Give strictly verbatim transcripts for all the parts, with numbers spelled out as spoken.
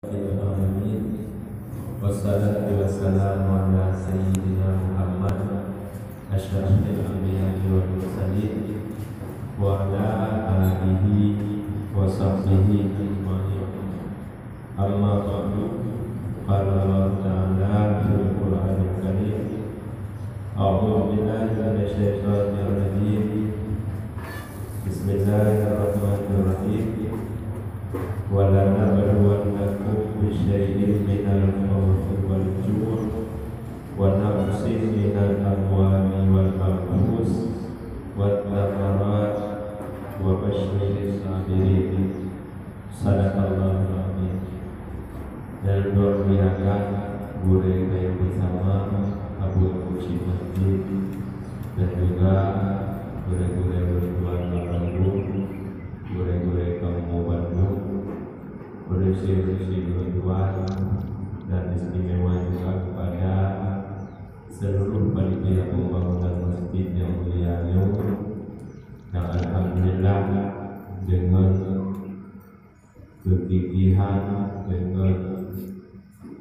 Alamin. Wassalatu wassalamu ala sayyidina Muhammad, asyrafil anbiya'i wal mursalin, wa ala alihi wa sahbihi ajma'in. Amma ba'du, qala Allah Ta'ala fil Qur'anil Karim, a'udzu billahi minasy syaithanir rajim. Bismillahirrahmanirrahim. Wa lanabluwannakum bisyai'in minal khawfi wal ju', wa naqsin minal amwali wal anfus, wath thamarat, wa basysyiris sabirin. Sadaqallahul azim. Dan luar biasa gurée-gurée bersama Abu Kursi Masjid dan juga gurée-gurée bertuan Bandung, gurée-gurée kaum Bandung, bertuan dan istimewa juga kepada seluruh panitia pembangunan masjid yang mulia nyoe, yang alhamdulillah dengan kegigihan, dengan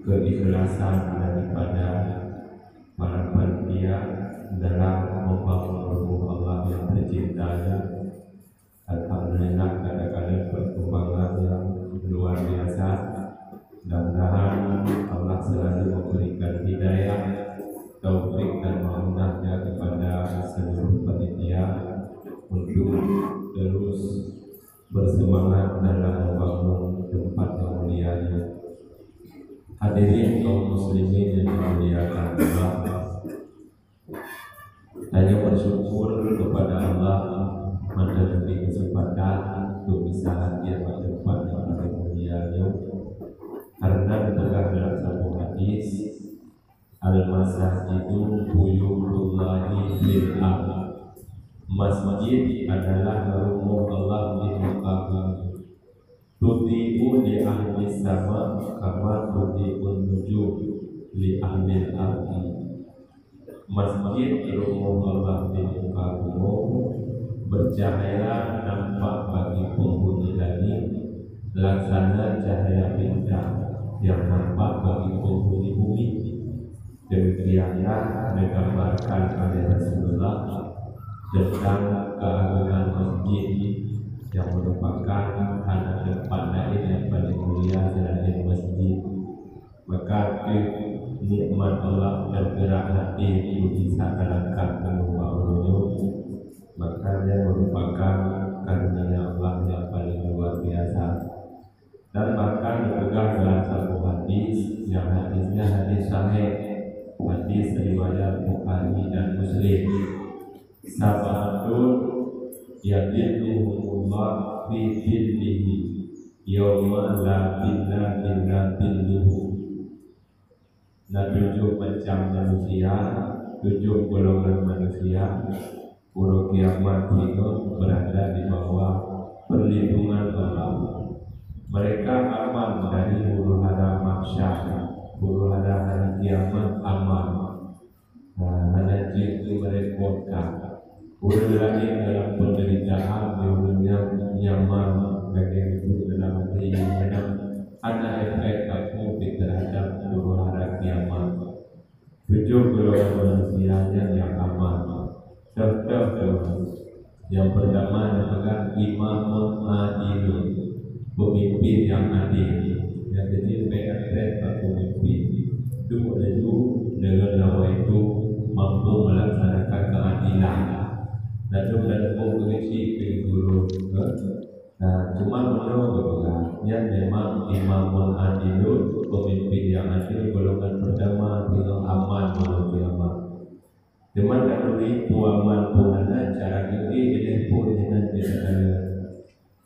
keikhlasan daripada para panitia dalam membangun rumah Allah yang tercinta ini. Alhamdulillah, kadang-kadang perkembangan yang luar biasa. Mudah-mudahan Allah selalu memberikan hidayah, taufik dan maunahnya kepada seluruh panitia untuk terus bersemangat dalam membangun tempat yang mulia ini. Hadirin kaum muslimin yang dimuliakan Allah, hanya bersyukur kepada Allah maka diberi kesempatan untuk bisa hadir pada tempat yang paling mulia ini. Karena dipegang dalam satu hadis, "Al-masajidu buyutullahi fil ard." Masjid adalah rumah Allah di muka bumi. "Tudhi'u li ahli sama kama tudhi'un nujum li ahli ardi." Masjid rumah Allah di muka bumi bercahaya nampak bagi penghuni langit, laksana cahaya bintang yang nampak bagi penghuni bumi. Demikianlah digambarkan oleh Rasulullah tentang keagungan masjid yang merupakan hana tempat lain yang paling mulia selain masjid. Maka keu nikmat Allah tergerak hati untuk bisa talangkah keu bak uroe nyoe, maka nyan merupakan karunia Allah yang paling luar biasa. Dan bahkan dipeugah dalam satu hadis, yang hadisnya hadis sahih, hadis riwayat Bukhari dan Muslim. "Sab'atun yadhilluhumullah fi dhillihi yauma la dhilla illa dhilluhu." Na tujoh macam manusia, tujoh golongan manusia, uroe kiamat nyoe berada di bawah perlindungan Allah. Mereka aman dari huru-hara mahsyar, huru-hara hari kiamat aman. Nah, hana jeuet keu merepotkan. Ureuëng laén dalam penderitaan, ureuëng nyang nyaman lagée ribut dalam até nyang hana efek apui terhadap huru-hara kiamat. Tujoh golongan manusia nyan nyang aman. Contoh, contoh. Yang pertama, dipeugah imamun adilun, pemimpin yang adil. Yang kedua, bèk antre bak pemimpin. Duek laju deungon awai tu mampu melaksanakan keadilan. Lalu dan pun berisi ke guru. Nah, cuma menurut juga, yang memang imamun adilun, pemimpin yang adil, golongan pertama dengan aman malam kiamat. Teuma tanduri puaman puhana cara geuék ilée phon hinan jeuet.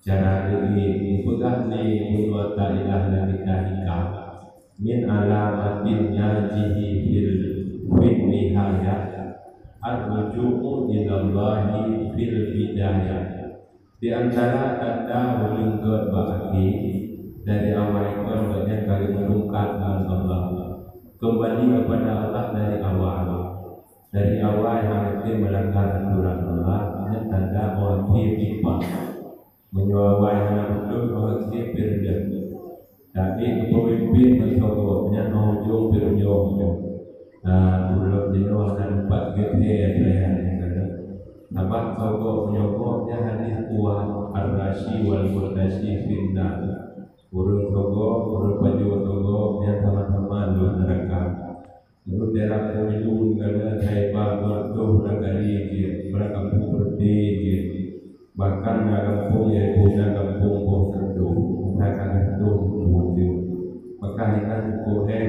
Cara geuék, peugah lé Ibnu Athaillah lam kitab Hikam, "Min alamatin najihi fil, fil nihayah, ar-ruju'u ilallahi fil bidayah." Di antara tanda ureuëng gét bak akhé, dari awai kon gobnyan ka lheueh meulungkat ngon Allah. Keumbali keupada Allah dari awai. Dari awai hana tem meulanggar aturan Allah, nyan tanda awai tem ipat. Meunyoe awai hana beutôi, awai tem peureudeuh. Tapi kepemimpin meusoe gob nyan hujong peunyong nyoe. Nah, ulôn jinoe hana pat gét he atra nyan. Sabab soe gob meunyoe gob nyan hadis kuat, ar-rashi wal murtashi finnar. Ureuëng soe gob, ureuëng pajoh soe gob nyan sama-sama lam neuraka. Ureuëng daerah Poidun kana saiba beureutoh lam gari jih, bak gampông Peureudé jih. Bahkan na gampông, yaitu na gampông boh seudoh, na ka seudoh buet jih. Maka hinan uko he,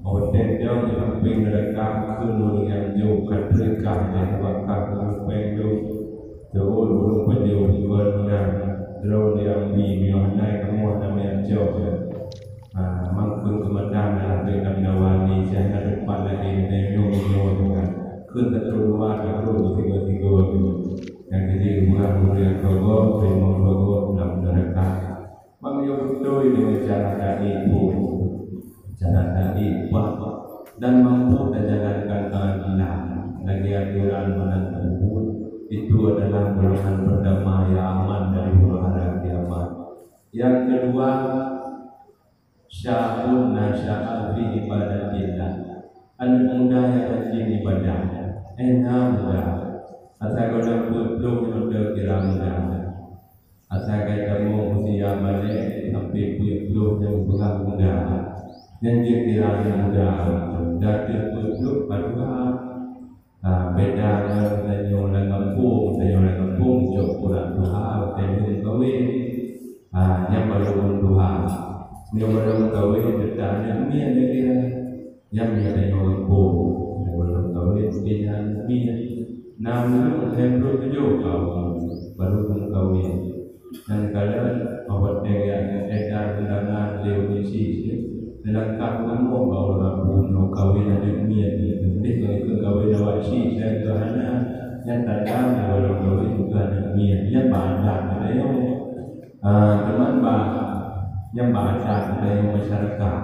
oh tendang di samping neuraka keu ureuëng nyang jok ka treukah jih, sabab ka ureuëng péng jok. Jaweueb ureuëng pajoh, bukan meunan, droe nyang bi miyuh hana kamoe hana meuyak cok. Ha, mangkon keumadang adalah bek lam dawa ni, siah na teumpat laén, na nyoe, nyoe, nyoe. Kheun teuka luwa, teuka sigoe-sigoe tu. Nyang keudeh ureuëng-ureuëng soe gob, teurimong soe gob lam neuraka. Bang yo beutôi deungon cara taat pun. Cara taat bah dan mampu tajalankan keadilan lagée atoran meunan teupeubuet, itu adalah golongan pertama yang aman dari huru-hara kiamat. Yang kedua, syabun nasya'a fi ibadatillah. Aneuk muda nyang rajin ibadah. Eh, na muda. Asai gohlom peuet ploh nyoe kira muda. Asai ka tamong usia balek sampai peuet ploh nyan peugah muda. Nyan jeuet kira muda. Dah peuet ploh ka tuha. Ha, beda ngon tanyoe lam gampông, tanyoe lam gampông cok ureuëng tuha, watée lheueh meukawen. Ha, nyan baru ureuëng tuha. Nyoe baru meukawen, teuta aneuk miet lagée nyan. Nyan meunyoe tanyoe gampông, nyoe baru meukawen, watée nyan aneuk miet. Na ureuëng lhée ploh tujoh ka umu, baru meukawen. Nyan kalon, awak teuga edar undangan lé ureuëng syiek, neulangkah rumoh bak ureuëng rabu nyoe kawen aneuk miet nyoe. Deh ngon ikeu kawen awak syiek dan keu hana, nyan tanda ngon ureuëng kawen keu aneuk miet. Nyan bak adat geutanyoe. Ah, teuma bak, nyan bak adat geutanyoe masyarakat.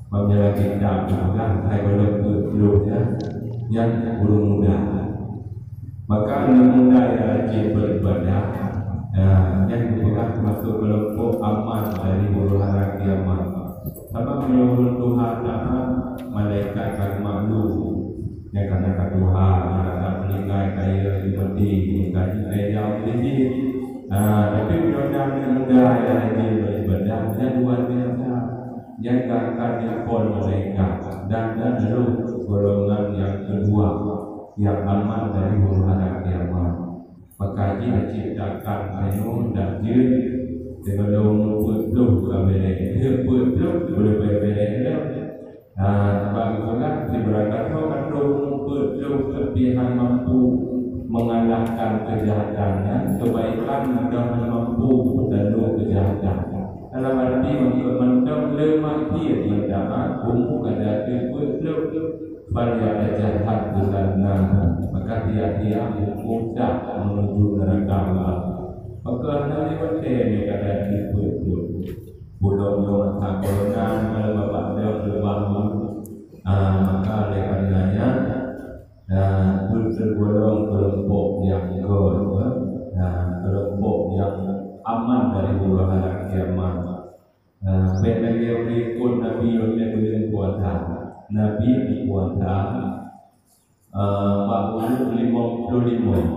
Bak jalan kitab geupeugah, hai gohlom peuet ploh nyan, nyan ureuëng muda. Maka aneuk muda nyang rajin beribadah, ah, nyan geupeugah teumasuk keulompok aman dari huru-hara kiamat. Sabab meunyoe ureuëng tuha taat, malaikat ka geumaklum. Nyan karena ka tuha, malaikat meuninggai kayée geumaté, meukaji kayée jauh keudeh jih. Ah, tapi meunyoe na aneuk muda nyang rajin beribadah, nyan luar biasa. Nyan ka akan diakon malaikat dan na rôh golongan nyang keudua nyang aman dari huru-hara kiamat. Maka jih cit takan tanyoe dak jeuet deungon lôn peuet ploh ka béreh. Jeuet peuet ploh boleh béreh lom. Nah, sebab itulah sibeurangkat droe ka troh peuet ploh keulebihan mampu mengalahkan kejahatan, ya. Kebaikan mudah mampu meutandong kejahatan. Dalam arti mantong le mati meudapat umu kada peuet ploh. Fal yatajahat ilan nar, maka tiap-tiap mudah menuju neraka Allah. Maka hana lé watée nyoe kada jipeuet-peuet. Pulo nyoe masa corona, kalau babak dong leubah malu. Ah, maka oleh karenanya, ah, pun tergolong kelompok yang good, ah, kelompok yang aman dari huru-hara kiamat. Nah, bék lagée ureuëng kon Nabi nyang buleuen puasa. Nabi geupuasa, eh, bak umu limong ploh limong.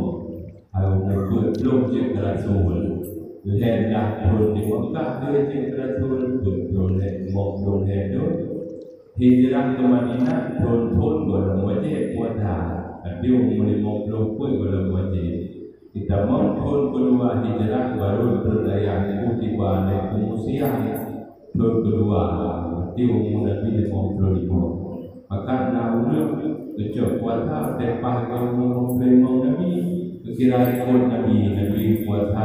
Hai umu peuet ploh jeuet keu rasul. Lhée blah thon di Mekah lheueh jeuet keu rasul, peuet ploh lhée, limong ploh lhée thon. Hijrah keu Madinah thon-thon gohlom wajéb puasa. Tapi umu limong ploh peuet gohlom wajéb. Kitab mong thon keudua hijrah baru peureulaya Teungku tiba lé Teungku Siang thon keudua, berarti umu Nabi limong ploh limong. Maka na ureuëng geucok puasa teupah ngon umu limong ploh limong Nabi, geukira ikot Nabi, Nabi puasa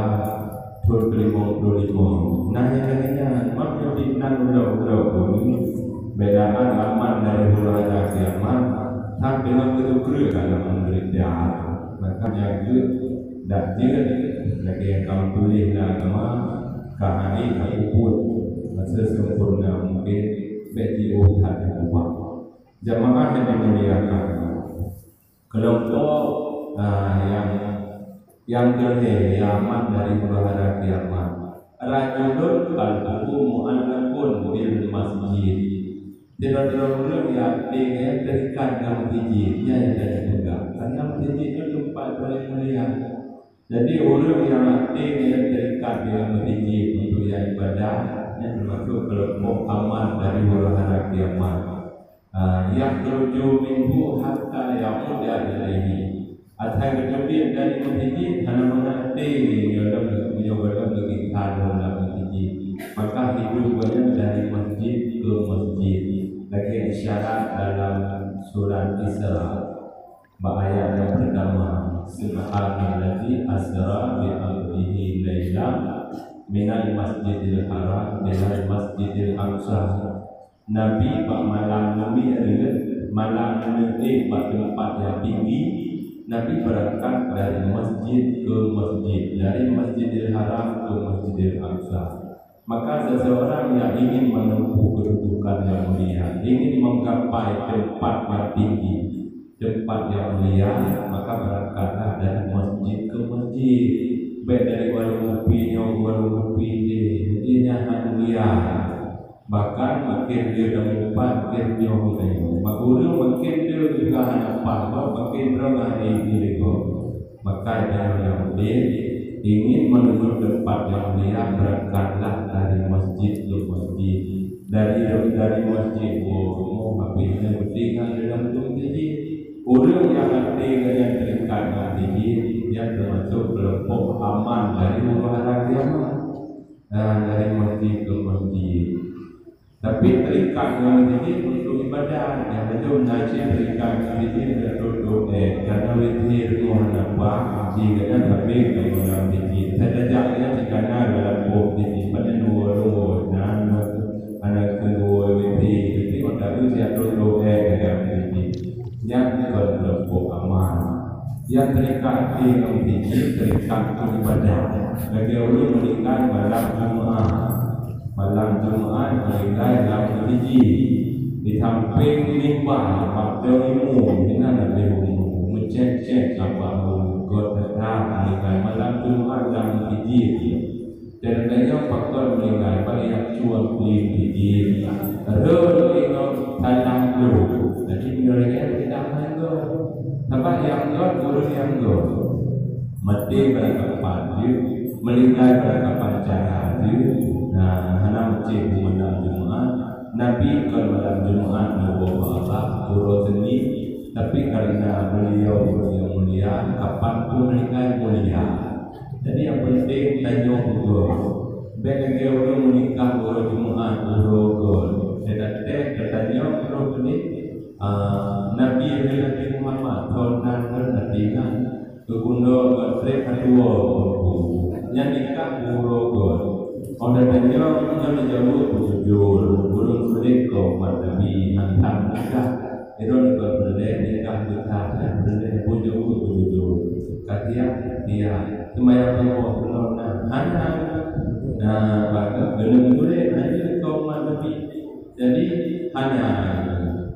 thon keulimong ploh limong. Nah, nyang laén nyan, mak nyoe nan ulok-ulok pun, beda aman dari huru-hara kiamat, sampai ngon keudroe dalam menderita. Maka nyan keuh dak jeuet lagée nyang ka meutuléh lam agama, ka hai ka peubuet masa sempurna mungken bék jiôh that ubak. Jamaah nyang dimuliakan, kelompok, ah, nyang, nyang keulhée nyang aman dari huru-hara kiamat. Rajulun qalbuhu mu'allaqun bil masjid. Sidroe-droe ureuëng nyang até nyan terikat ngon masjid, nyan nyang ka jipeugah. Karena masjid nyoe teumpat paling mulia. Jadi, ureuëng nyang até nyan terikat dengan masjid untuk nyang ibadah, nyan teumasuk keulompok aman dari huru-hara kiamat. Ah, yakhruju minhu hatta ya'uda ilaihi. Asai geuteubiet dari masjid, hana meunan até nyoe lom, nyoe lom geugisa lom lam masjid. Maka hidup gobnyan dari masjid ke masjid. Lagée isyarat dalam surat Isra. Bak ayat nyang pertama, "Subhanalladzi asra bi abdihi lailan minal masjidil haram ilal masjidil aqsa." Nabi bak malam Mi'raj, malam Mi'raj bak teumpat nyang tinggi, Nabi beurangkat dari masjid ke masjid, dari Masjidil Haram ke Masjidil Aqsa. Maka seseorang yang ingin menempuh kedudukan yang mulia, ingin menggapai tempat yang tinggi, tempat yang mulia, maka berangkatlah dari masjid ke masjid. Baik dari warung kopi nyoe ke warung kopi deh, jadi nyan hana mulia. Bahkan makin dia dah meupat, makin nyoe tanyoe. Maka ureuëng makin dia juga hana paih, makin droe hana diri kok. Maka tanyoe nyang udeb ingin menuju tempat yang mulia, berangkatlah dari masjid ke masjid. Dari dari masjid ke rumoh, habis nyan berdiri dalam masjid. Ureuëng nyang até nyan terikat ngon masjid, nyan teumasuk keulompok aman dari huru-hara kiamat. Dan dari masjid ke masjid. Tapi terikat ngon masjid untuk ibadat. Nyang beutôi na cit terikat ngon masjid, beutôi-beutôi, eh, karena witir ngon apa, di gata tapi ngon masjid. Saya tajak dia di kanan dalam pom masjid, pada dua-dua, nan anak kedua witir, tapi otak tu siap duduk, eh, dalam masjid. Nyan kon keulompok aman. Nyang terikat ngon masjid, terikat ngon ibadat. Lagée ureuëng meuninggai malam Jumaat. Malam Jumaat meuninggai lam masjid. Di sampéng mimbar, bak teungoh imum, inan leubeh umur. Meucék-cék saban ureuëng, kon teutap meuninggai malam Jumaat lam masjid. Dan tanyoe pakon meuninggai bak nyang cuang peulim gigi. Rhot inong salah lôn. Jadi, meunyoe lagée nyan, tidak hana göt. Sabab nyang göt, ureuëng nyang göt. Maté barangkapan jih, meuninggai barangkapan cara jih. Nah, hana meucék malam Jumaat. Nabi kon malam Jumaat neuwoe bak Allah, uroe Senin. Tapi karena beliau ureuëng nyang mulia, kapan pun meuninggai mulia. Jadi, nyang penting tanyoe beugöt. Bék lagée ureuëng meunikah uroe Jumaat, uroe göt. Teuka-teuka geutanyoe uroe keuneuk, ah, Nabi, Nabi Muhammad, thon nan ngon Nabi nyan. Geugunoe ngon trép aduwoe. Nyan nikah uroe göt. Óh lheueh tanyoe nyoe neujaweueb beujujur, ureuëng sulet keu umat Nabi, han that nikah. Droeneuh kon peureulée nikah, nikah nyang peureulée beujeuet beujujur. Ka tiang, tiang. Seumayang suboh bunoe na, hana. Nah, bak keuneuk meutulét, hana jeuet keu umat Nabi. Jadi, hana.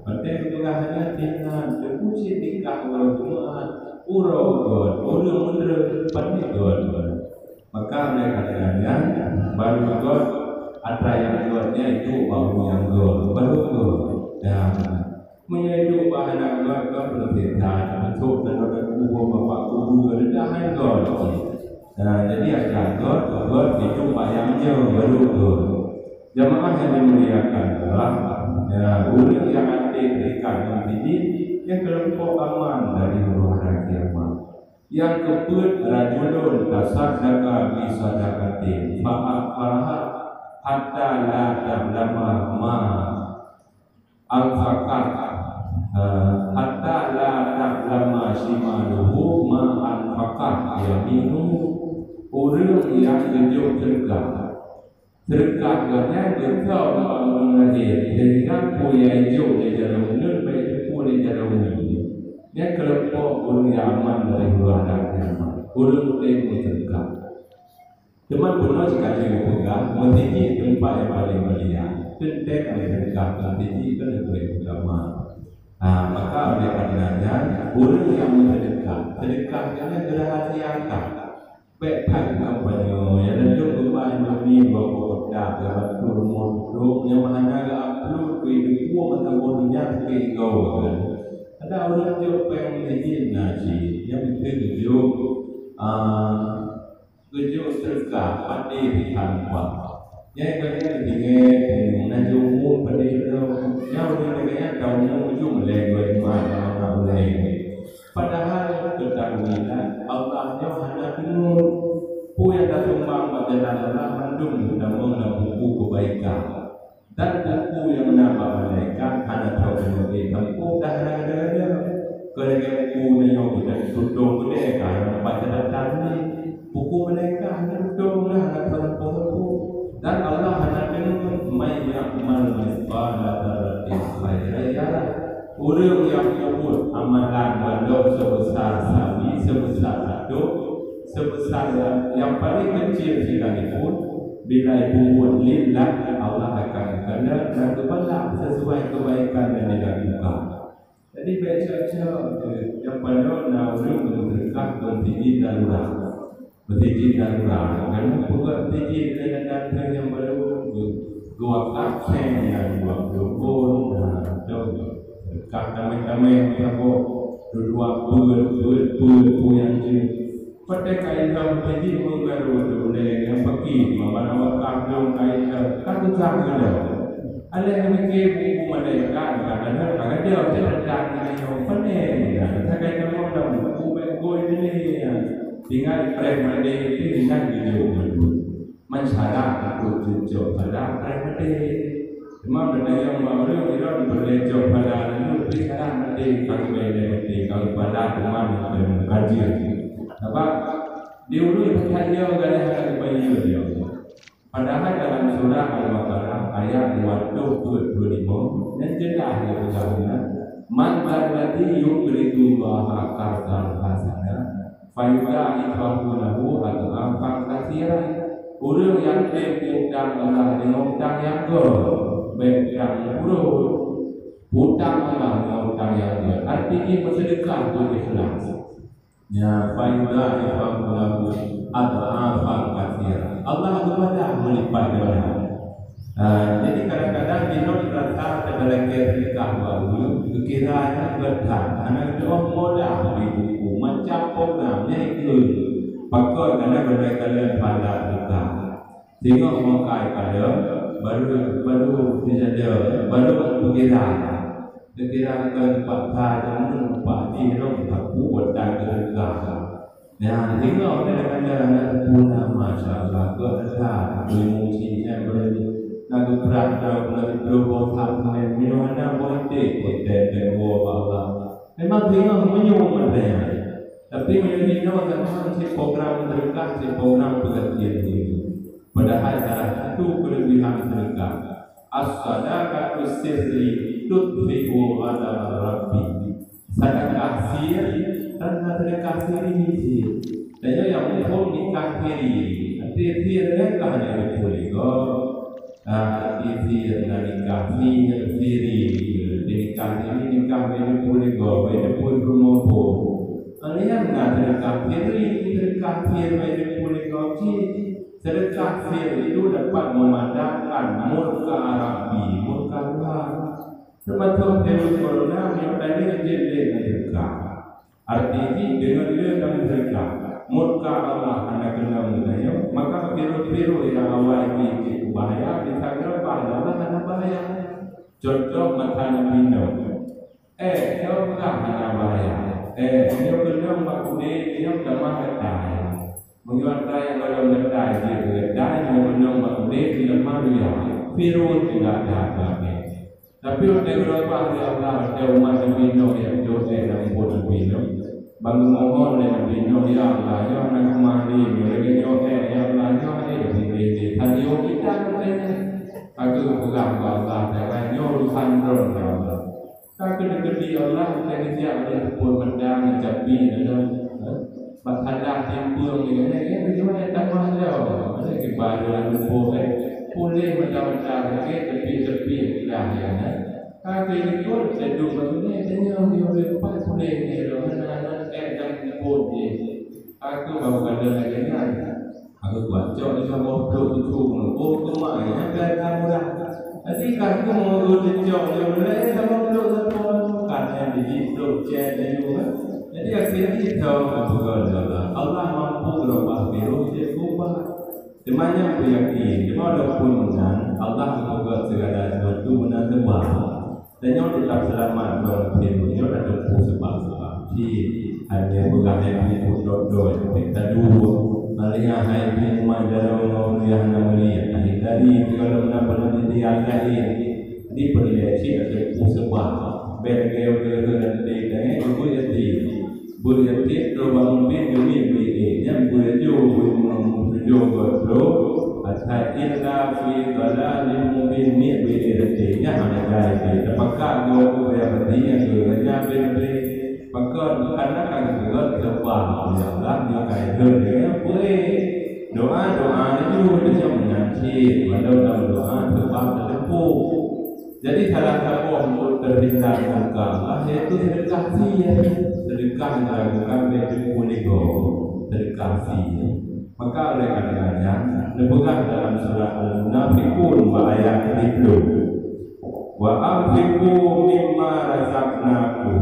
Penting peugah hana, tiang. Teupuji nikah uroe Jumaat, uroe göt, ureuëng meunurot, pandai göt. Maka oleh karena nyan, baru göt, atra nyang göt nyan itu baru nyang göt, baru göt. Dan Meunyoe duek bak aneuk geuh, geuh peureulée that, masôk dalam kubu bapak kubu geuh, leubeh hai geuh. Nah, jadi akan geuh, geuh itu bayang nyoe baru geuh. Jamaah yang dimuliakan Allah, ya, ureuëng nyang até terikat ngon masjid, nyan keulompok aman dari huru-hara kiamat. Nyang keupeuet, rajulun tasaddaqa bi sadaqatin fa akhfaha hatta la ta'lama ma anfaqah, eh, hatta la ta'lama shimaluhu ma anfaqah yaminuhu. Ureuëng nyang geujok seudeukah, seudeukah geuh nyan geutôb bak ureuëng laén, sehingga peue nyang jijok lé jaroe uneuen bèk jiteupeue lé jaroe mié. Nyan keulompok ureuëng nyang aman dari huru-hara kiamat, ureuëng udeb meuseudeukah. Teuma bunoe sikali geupeugah, meuseujid teumpat nyang paleng mulia. Teuntèe ka lheueh seudeukah, meuseujid ka lheueh peugama. Ha, maka oleh karena nyan, ureuëng nyang meuseudeukah, seudeukah nyan geurahasiakan. Bèk that kampanye, nyang lôn teumpat nyoe ni dua ploh juta, Ka batu rumoh dong nyang hana geuupload keu idup mata boh dunia sakét goe kan. Ada ureuëng jok péng izin na cit, nyang penting geujok, ah, geujok seudeukah padé di tanpa. Nyang keuneuk tinggai na jok umu padé lom. Nyang ureuëng lagée nyan tahu umu ujong lé dua lima lam anak ulée. Padahai teuntang nyan Allah nyoe hana deungoe. Peue nyang tasumbang bak jalan Allah mandum geutamong lam buku keubaikan. Dan buku nyang na bak malaikat hana teudeungoe lé teungku dah hana gada-gada. Keu lagée buku nyoe geutanyoe tutong geude ka nyang pat catatan nyan. Buku malaikat hana tutong dah hana teudeungoe. Dan Allah hana deungoe, "Man ya'mal mithqala dzarratin khairan yarah." Ureuëng nyang peubuet amalan walau seubeusa sawi, seubeusa ateueh, seubeusa nyang, nyang paleng keucil sekalipun, bila peubuet lillah, Allah akan kalon dan geubalah sesuai keubaikan nyang dilakukan. Jadi, bék cok-cok, nyang padub na ureuëng meuseudeukah ngon sidin darurat. Beutijin darurat, karena peugah tijin lé gata nyang baru geuwakaf seng nyang dua puluh thon, nah, atau dekat tamé-tamé saboh, dua peuet, peuet, peuet, peuet nyang jeuet. Patéh kain lom tijin meugaru tu lé nyang paki, mama wakaf lom kain lom, ka tusah lom. Aléh mike buku malaikat, kadang-kadang ka gadôh catatan nyang pané, ka gadôh lam buku bak goi teuh. Tinggai preh mandé teuh ingat geujok mandum. Man syarat untuk jok pada preh mandé. Teuma beunayong bak ureuëng, irot peureulée jok pada mandum, tapi syarat mandé ka geubri lé mandé, ka geupada teuma ngon kaji. Sabab di ureuëng that nyoe galéh hana geubayeue dia. Padahai dalam surah Al-Baqarah ayat dua ratus dua puluh lima, nyang jeulaih geupeugah, "Man dzalladzi yuqridullaha qardan hasana fayudha'ifahu lahu adh'afan katsira." Ureuëng nyang tem utang Allah deungon utang nyang göt, bék utang meukureueng. Utang Allah deungon utang nyang göt, arti jih meuseudeukah buet ikhlas. Ya, fayudha'ifahu lahu adh'afan katsira. Allah geubalah meulipat ganda. Ah, jadi kadang-kadang jinoe rasa teubalakée seudeukah bak ureuëng, geukira nyan geutan, hana geutu'oh modah bri buku, macam program nyang ikeu. Pakon, karena beuna kalon pahala seudeukah. Singoh meukai padub, baru, baru dijada, baru peukira. Peukira keu paksa jameun, pak jih lom sapu watang teuka. Nah, singoh kadang-kadang aneuk pun, masya Allah, keu asa, bui muji nyan beri. Na geuprat lom, na geupeuruboh that nyan, meunyoe hana politik, politik dan Allah. Memang singoh meunyoe meunan. Tapi meunyoe jinoe kan cit program seudeukah, cit program peugah diri. Padahai salah satu keulebihan seudeukah, "As-shadaqatu sirri tudfi'u ghadaba Rabbi." Seudeukah sir dan seudeukah siri sir. Dan nyoe nyang muphom nikah siri. Arti sir nyan ka hana jipeuleumah gob. Ah, arti sir na nikah sir, siri. Nikah siri, nikah bak jipeuleumah gob, bak jipeuleumah gob. Nyan na seudeukah siri, seudeukah sir bak jipeuleumah gob cit. Seudeukah sir itu dapat memadamkan murka Rabbi, murka Tuhan. Teumasok virus corona, meunyoe tanyoe jeuet lé meuseudeukah. Arti jih, deungon lé tameuseudeukah, murka Allah hana keunong geutanyoe, maka virus-virus nyang awai jih jeuet keu bahaya, bisa geurubah lé Allah hana bahaya. Contoh mata Nabi Nuh. Eh, nyoe peugah hana bahaya. Eh, nyoe keunong bak udeb, nyoe tamah gata. Meunyoe atra nyang gohlom gata jeuet keu gata, nyoe keunong bak udeb, nyoe tamah luya. Virus juga that lagée. Tapi watée geurubah lé Allah, watée umat Nabi Nuh nyang jok éh lam bot Nabi Nuh, ban geumohon lé Nabi Nuh, "Ya Allah, nyoe hana keumah lé, nyoe lagée nyoe éh, ya Allah, nyoe éh." Tapi kita katanya, ka geupeugah bak Allah, "Nyoe urusan droe, ya Allah." Ka keuneuk geudi Allah, ka geujak lé seupôt mata meucapi dalam, eh, bak sadah timpeueng nyan, eh, eh, riwayat tamah lom. Ada kiban dalam lubôk, eh, puléh mata-mata, eh, tepi-tepi dah nyan, eh. Ka keuneuk ikot, teudong bak nyan, tanyong di ureueng pat puléh nyan, eh, dalam lubôk nyan. Aku baru kada lagée nyan. Aku kuat cok di saboh trok tujuh puluh. Oh, kemai, ya, kan, kan, murah. Jadi, kan, aku mau urut cok, ya, mulai saboh trok tujuh puluh. Kan, yang di trok cek, ya, juga. Jadi, akhirnya kita berdoa, Allah mampu berubah virus, dia berubah. Teuma nyang kuyakin, teuma walaupun meunan, Allah geupeugah segala sesuatu meunan teuma. Tanyoe teutap seulamat droe, nyoe dak teupeu seubab-seubab. Cit, hana peugah hai pih peuet dot doi, peuet dua. Alihah hai pih umat jaroe ngon ulih hana meuliet. Hai tadi, sigohlom na peuneuh di tiang laén. Di peuleueh cit dak teupeu seubab. Bèk lagèe ureueng-ureueng dan teuntèe, eh, beuet yatim. Beuet yatim, droe bak mubin, geumi beuet. Nyan beuet jo, beuet meutujoh gob droe. Asai illa fi dhalalin mubin, ni beuet yatim. Nyan hana jai. Tapakat gob tu, beuet yatim, nyan tu. Nyan beuet yatim. Pakon, karena kan geupeugah teubang oleh Allah, nyoe ka lheueh, ya, beuet. Doa, doa laju, laju meunan cit. Walau dalam doa, teubang teuleupok. Jadi, salah saboh untuk terhindar murka Allah, yaitu sedekah sie. Sedekah yang dilakukan oleh Teungku Lego, sedekah sie. Maka, oleh karena nyan, neupeugah dalam surat Al-Munafiqun bak ayat tujoh ploh, "Wa anfiqu mimma razaqnakum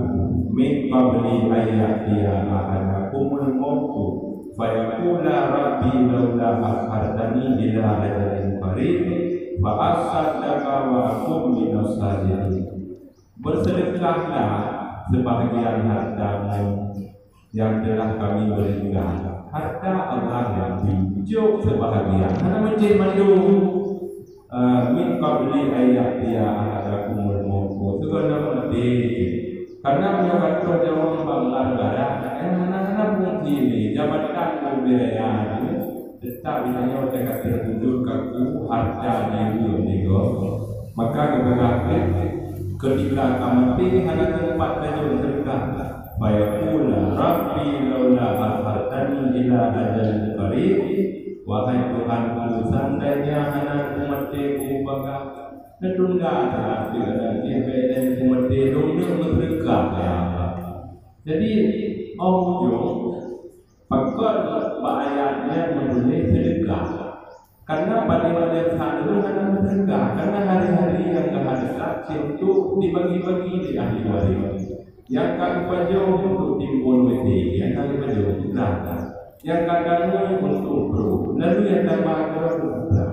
min qabli an ya'tiya ahadakumul mautu fayaqula rabbi laula akhartani ila ajalin qarib fa asaddaqa wa akun minas salihin." Bersedekahlah sebahagian hartamu yang telah Kami berikan. Harta Allah nyang bri, jok sebahagian. Hana meucéh mandum. Eh, min qabli an ya'tiya ahadakumul maut. Sigohlom maté. Karena meunyoe ka troh nyawöng bak lam barat, eh, hana-hana fungsi lé jabatan peumimpin raya nyoe. Teutap geutanyoe teuka teubujur kaku harta jiwoe lé gob. Maka geupeugah kheueh, ketika ka maté hana teumpat tajok seudeukah. Fayaqula, "Rabbi laula akhartani ila ajalin qarib." Wahai Tuhanku, seandainya hana kumaté kupeugah, neutunda saát teuk, dan jih bèk lé kumaté lôn neuk meuseudeukah, ya Allah. Jadi, óh ujông, pakon bak ayat nyan meutuléh seudeukah? Karena paléng-paléng that ureueng hana meuseudeukah, karena hari-hari nyang ka dekat cit untuk dibagi-bagi lé ahli waréh. Nyang ka geupajoh untuk timbun W T, nyang ka geupajoh, nah. Nyang ka damé untuk pruet, lalu nyang tamah keudroe pruet.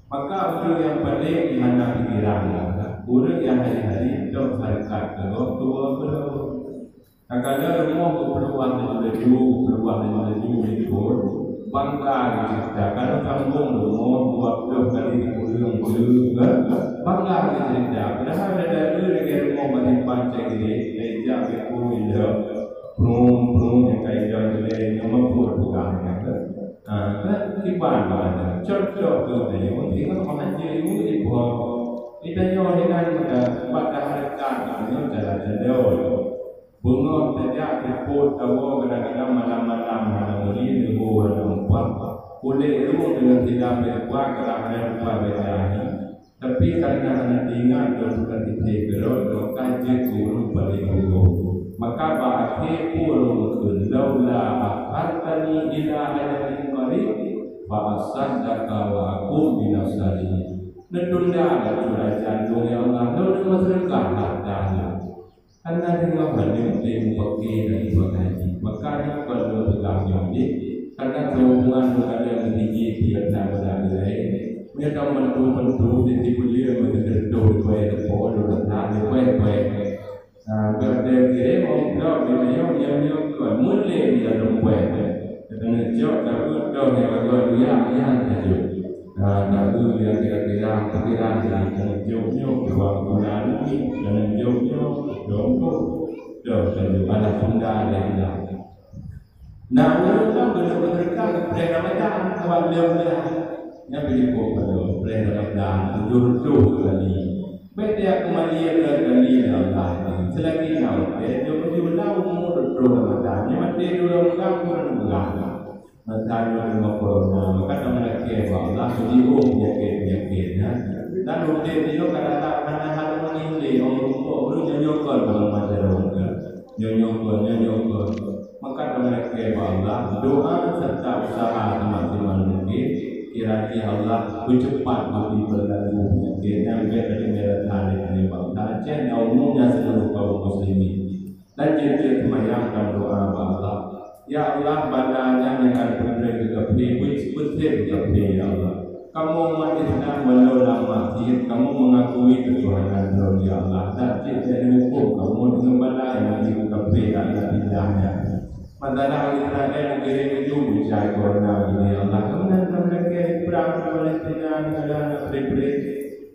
Maka ureueng nyang paléng hana pikiran, ureueng nyang hari-hari dong hareukat keu gob tuwoe keudroe. Takalon rumoh geupeuluwah laju, geupeuluwah laju likot, bangga geucerita. Kalau sambông rumoh dua ploh kali sikureueng beu, bangga geucerita. Padahai dada lagèe rumoh bak simpan cai geuréh, ijak beuko ileueng, prung-prung nyang ka ileueng keudè nyoe meupot peugah nyan. Ha, kan kiban bak nyan. Cocok tu tadi, mungkin kan pengaji ilmu di bawah. Kita nyoe hinan bak dah hareukat, nyoe cara cendol. Beungoh tajak seupôt tawoe kadang-kadang malam-malam hana meuri, leumo hana mupat. Kulét rueng deungon sidang bèk kuat, kadang-kadang lupa baca. Tapi karena hana teuingat lôn bukan titeh keudroe, maka jeuet keu ureueng paléng tuwoe. Maka bak akhé peue lôn kheun, "Laula akhartani ila ajalin qarib, fa asaddaqa wa akun minas salihin." Neutunda laju ajan lôn, ya Allah, lôn meuseudeukah harta lôn. Hana deungoe bandum teuh mupakè dan meugaji. Maka nyoe kon lôn peugah nyoe jih, karena seuhubungan meukadang meutijih tiep na meunan ilèe. Meunyoe ka meuteumé-teumé di buleuen meuteugeureutoh di bawai teupeu, di bawai, di bawai. Nah, bèk kirém ong blok di nyoe, nyoe, nyoe, kon. Mulai di dalam bawai. Keuneuk jok, takot dong nyang lagoe duyak nyan tajok. Nah, takot nyang kira-kira pikiran nyan keuneuk jok nyoe, keubang bulan nyoe, keuneuk jok nyoe, dong tu. Dong tajok, alah tunda lé ilang. Nah, ureueng kan beuneuh meuseudeukah geupreh Ramadan, sabab lheueh bulan. Nyan pih jipeubuet padum, preh Ramadan, tujoh reutôh kali. Bèk tajak keumalée keu kali lam laén. Seulagi na watèe, jeuet meujulah umu reutôh Ramadan. Nyoe maté dua bulan, bulan bulan. Masa nyoe teuma corona, maka tameulakèe bak Allah, jiôh peunyakét-peunyakét nyan. Dan udép nyoe ka datang hana hana meuninggai, ureueng rumpok ureueng nyoe nyoe kon dalam ajaran. Nyoe nyoe kon, nyoe nyoe kon. Maka tameulakèe bak Allah, doa serta usaha semaksimal mungkin. Peucepat mati peurlalu peunyakét nyang bèk teudeungoe that lé bangsa Aceh dan umumnya seluruh kaum muslimin. Dan jeuet seumayang dan doa bak Allah. Ya Allah, bala nyan nyang ka teupeudong keu kafé, beuet seubeutém kafé, ya Allah. Kamoe umat Islam walau lam maksiet, kamoe mengakui keutuhanan droe, ya Allah. Dan jeuet neuhuköm kamoe deungon bala nyang jeuet keu kafé, ya Allah, pindah nyan. Masalah Israel geureueng tujoh bujai corona nyoe, ya Allah. Keunan ka meulakèe prang Palestina, nyan na preh-preh.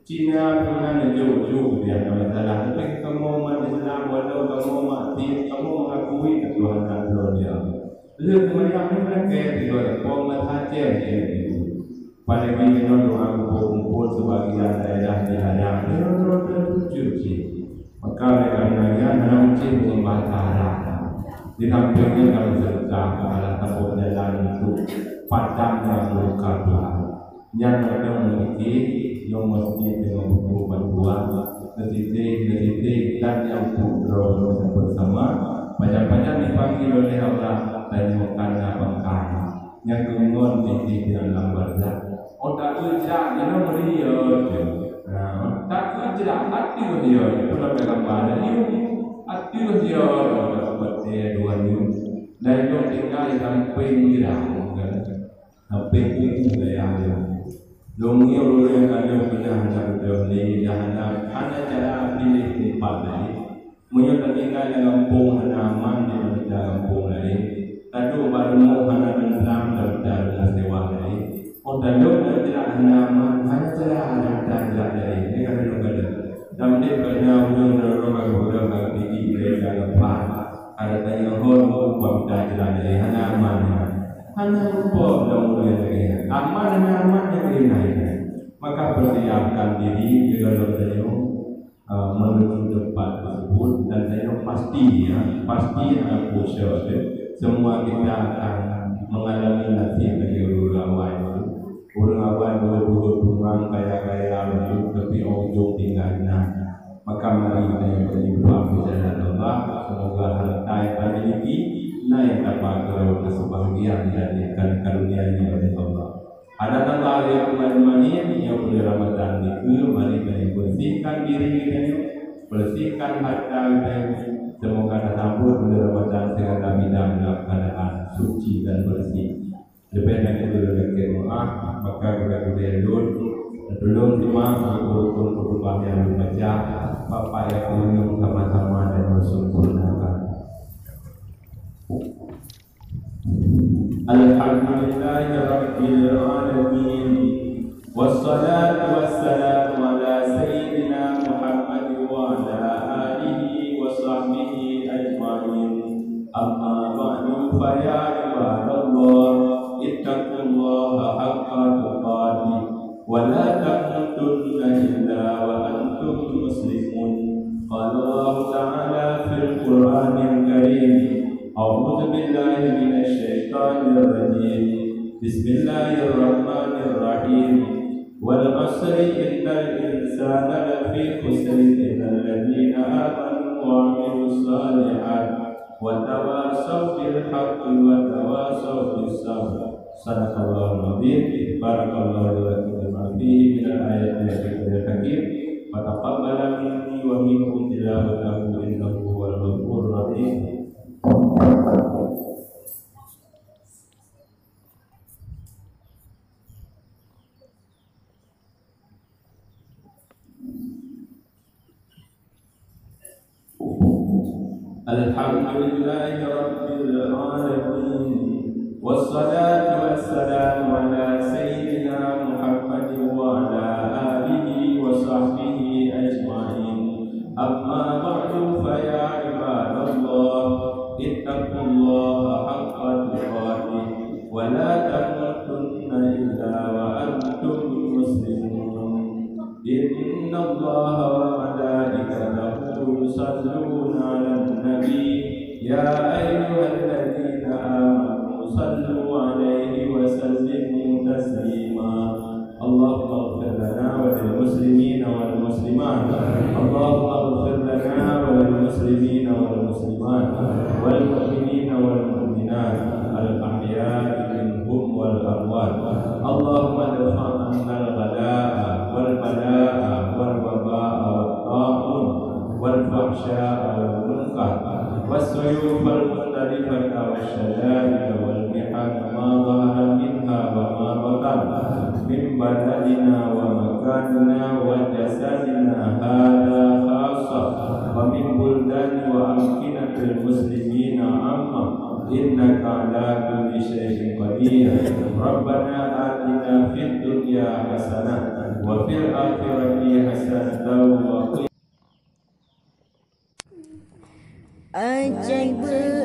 Cina keunan jauh-jauh dia masalah. Tapi kamoe umat Islam, walau kamoe maksiet, kamoe mengakui keutuhanan droe, ya Allah. Lheueh seumayang nyoe meulakèe tiga ekor mata cèng. Apalagi inoe doa kumpul-kumpul sebagian daerah di Hadang. Inoe droe-droe tujoh cit. Maka lé kareuna nyan hana meucit ngon bahasa Arab. Di sampéng nyan ka meuseudekah, ka saboh jalan untuk padam nyang meuruka Tuhan. Nyan mantong meuniti nyoe meuseujid deungon buku bantuan, meusiteh-meusiteh dan nyang peuet droe beusama-sama, pajan-pajan dipanggil oleh Allah, tanyoe ka na pangkat. Nyang keungon titi di alam barzakh. Oh, takheun jak, nyan meuri yo. Nah, takheun jak, ateueh yo. Pula dalam badan yo. Ateueh yo, dapat dua yo. Dan yo tinggai sampéng jak, kan? Sampéng kubu daya yo. Dong yo ureueng ka lheueh pinah jak udeuh lé, dah hana, hana cara piléh teumpat laén. Meunyoe tatinggai lam gampông hana aman daripada gampông laén, taduek bak rumoh hana teuntang daripada rumoh sewa laén, oh, taduek lam jrat hana aman hana cara daripada jrat laén. Nyan ka lheueh ka lheueh. Dan udép keunan ureueng droe-droe ka geupeugah ka geupigi mereka leupah. Ada tanya hon bak jrat laén hana aman. Hana rupa lam ureueng lagèe nyan. Aman hana aman nyang laén-laén. Maka persiapkan diri di dalam tanyoe ah, menuju tempat tersebut dan tanyoe pasti, ya, pasti akan khusyuk, ya. Semua kita akan mengalami nasib dari ureueng awai. Ureueng awai buhut-buhut, ureueng kaya-kaya, tapi ujong tinggai na. Maka mari kita berjuang di jalan Allah. Semoga harta yang kita miliki, na nyang tapakai keubahgiaan dan nyang ka geukarunia oleh Allah. Hadanallahu wa iyyakum ajmain, nyoe buleuen Ramadhan nyoe, mari geutanyoe bersihkan diri geutanyoe, bersihkan harta geutanyoe. Semoga tasambot buleuen Ramadhan segala bidang dalam keadaan suci dan bersih. Leubeh lagèe ulôn lakèe meu'ah, maka geutanyoe lôn, tulông simak rukun khutbah nyang lôn baca, Bapak Yakin sama-sama dan bersempurnakan. الحمد لله رب العالمين، والصلاة والسلام على سيدنا محمد وعلى آله وصحبه أجمعين. أما بعد، فيا عباد الله، اتقوا الله حق تقاته، ولا تموتن إلا وأنتم مسلمون. قال الله تعالى في القرآن الكريم، أعوذ بالله من الشيطان الرجيم. بسم الله الرحمن الرحيم. والعصر إن الإنسان لفي خسر إلا الذين آمنوا وعملوا الصالحات وتواصوا بالحق وتواصوا بالصبر. صدق الله العظيم. بارك الله لي ولكم بما فيه من الآيات والذكر الحكيم. وتقبل مني ومنكم تلاوته إنه هو الغفور الرحيم. الحمد لله رب العالمين، والصلاة والسلام على سيدنا محمد وعلى آله وصحبه أجمعين. أما بعد، فيا عباد الله، اتقوا الله حق تقاته ولا تموتن إلا وأنتم مسلمون. إن الله وملائكته يصلون على النبي، يا أيها الذين آمنوا صلوا عليه وسلموا تسليما. اللهم اغفر لنا وللمسلمين والمسلمات. اللهم اغفر لنا وللمسلمين والمسلمات والمؤمنين والمؤمنات الأحياء منهم والأموات. اللهم ادفع عنا والفحشاء والمنكر والسيوف المختلفة والشدائد والمحن ما ظهر منها وما بطن من بلدنا ومكاننا وجسدنا هذا خاصة ومن بلدان وأمكنة المسلمين عامة إنك على كل شيء قدير. ربنا آتنا في الدنيا حسنة وفي الآخرة حسنة وقنا Aceh beu